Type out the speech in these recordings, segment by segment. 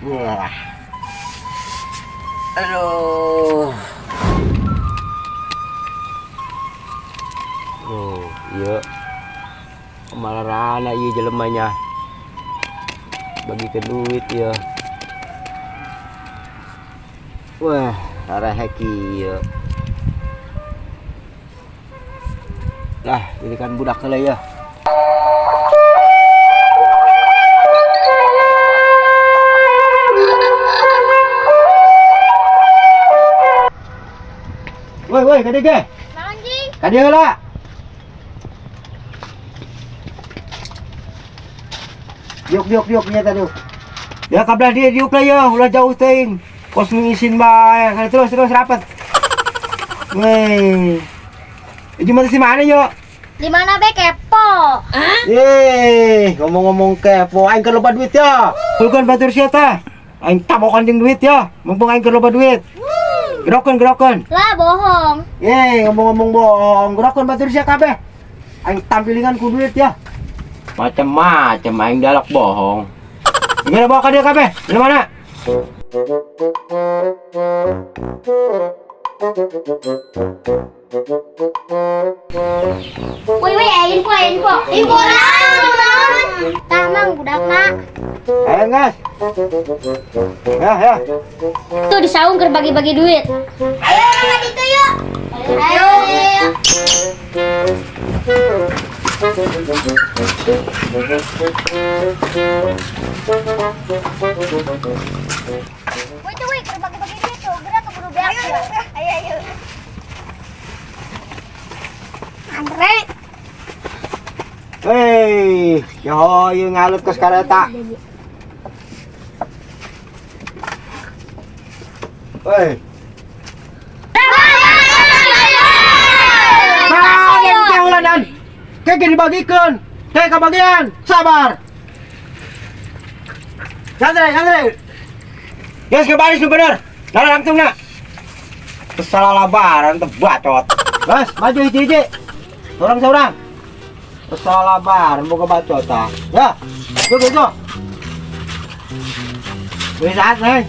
Wah. Aduh. Oh, iya. Malah rana ieu jelemanya. Bagi ke duit ya. Wah, rarehek ieu. Lah, ini kan budak heula ya. Woi, woi, ka dieu ge. Naon, Jing? Ka dieu heula. Diuk, diuk, diuk nya tadi. Ya kabelah dia diuk lah ya, ulah jauh teuing. Kos ngisin bae, terus terus rapat. Weh. Gimana sih mana yo? Di mana be kepo? Yeay, ngomong-ngomong kepo, aing keur loba duit ya. Pulkeun batur sia teh. Aing tabokan jeung duit ya, mumpung aing keur loba duit. Gerokeun, gerokeun. Lah bohong. Yeay, ngomong-ngomong bohong, gerokeun batur sia kabeh. Aing tampilingan ku duit ya. Macem-macem aing dalak bohong. Gimana bawa ka dia kabeh? Di mana? Woi woi, info info. Info naon? Tah mang budakna. Ayo gas. Ya, ya. Tuh di saung keur bagi-bagi duit. Ayo orang itu yuk. Ayo. Woi tuh woi keur bagi-bagi duit tuh, gerak keburu beak. Ayo ayo ayo. Andre. Hei, yo ieu ngalut ke kareta. Hei. Nah, yang ulanan. Kayak dibagikeun. Kayak kebagian. Sabar. Santai, santai. Guys, ke baris nu bener. Nah, langsung nak. Salah labaran teh bacot. Guys, maju hiji-hiji. Seorang-seorang. Salah labaran boga bacot tah. Ya. Go go go. Wih, saat nih.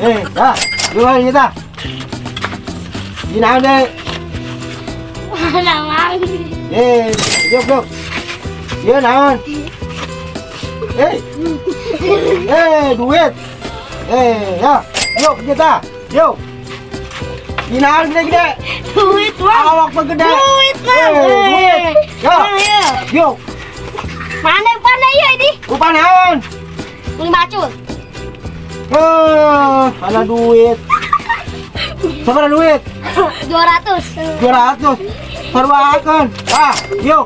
Eh, ya. Go kita. Gina deh. Mana mang? Eh, yuk, yuk. Iya, naon? Eh. Eh, duit. Eh, ya. Yuk kita. Yuk. Ginaon gede-gede. Duit, Bang. Awak mah gede. Duit, Bang. Eh, duit. Yo. Yuk. Mana mana ya ini? Upah naon? Beli bacul. Eh, mana duit? Sabaraha duit? 200. 200. Sarwakeun. Ah, yuk.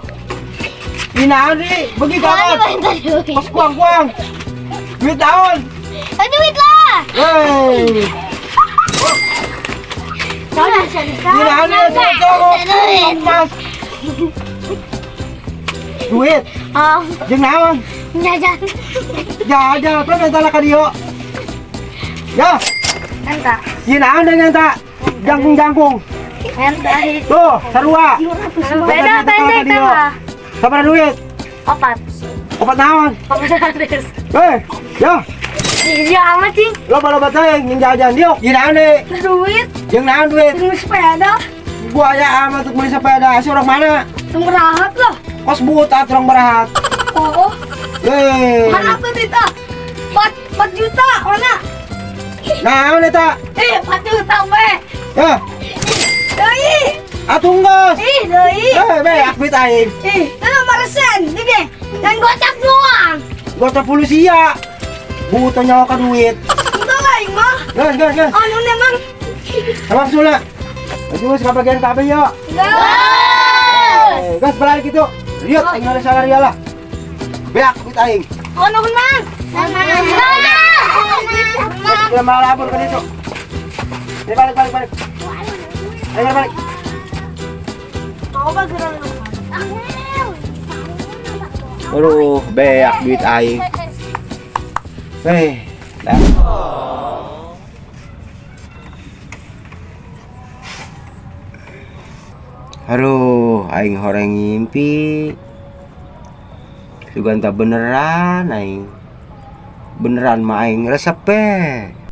Ginaon di? Bagi kawan. Pas kuang-kuang. Duit naon? Duit lah. Hei. Ginaon ya, Mas. Duit. Oh. Jeung naon? Jajan. Jajan, terus minta ka dieu. Ya. Enta. Ieu naon deui enta? Jangkung-jangkung. Enta. Tuh, sarua. Beda pendek tambah. Sabaraha duit? 4. 4 naon? 400. Hei, ya. Iya amat sih. Loba-loba teuing jeung jajan diuk. Ieu naon deui? Duit. Jeung naon duit? Beli sepeda. Buaya amat untuk beli sepeda. Si orang mana? Orang berahat lah. Kos buta orang berahat. Oh. Hei. Mana tuh Tita? 4 juta mana? Naon eta? 4 juta we. Ya. Deui. Atuh geus. Ih, deui. Eh, be, duit aing. Ih, teu maresen, di Dan gocap doang. Gocap polisi ya. Buta nyawa ka duit. Itu aing mah. Gas, gas, gas. Anu memang. Langsung lah. Maju geus kabagian kabeh yo. Gas. Gas balik gitu. Lihat aing ada salah lah. Beak duit aing. Ono mang. Dia malah lapor ke situ. Ini balik, balik, balik. Ayo balik. Aduh, beak duit aing. Hei, dah. Aduh, aing horeng ngimpi. Sugan tak beneran aing. Beneran mah aing resep be.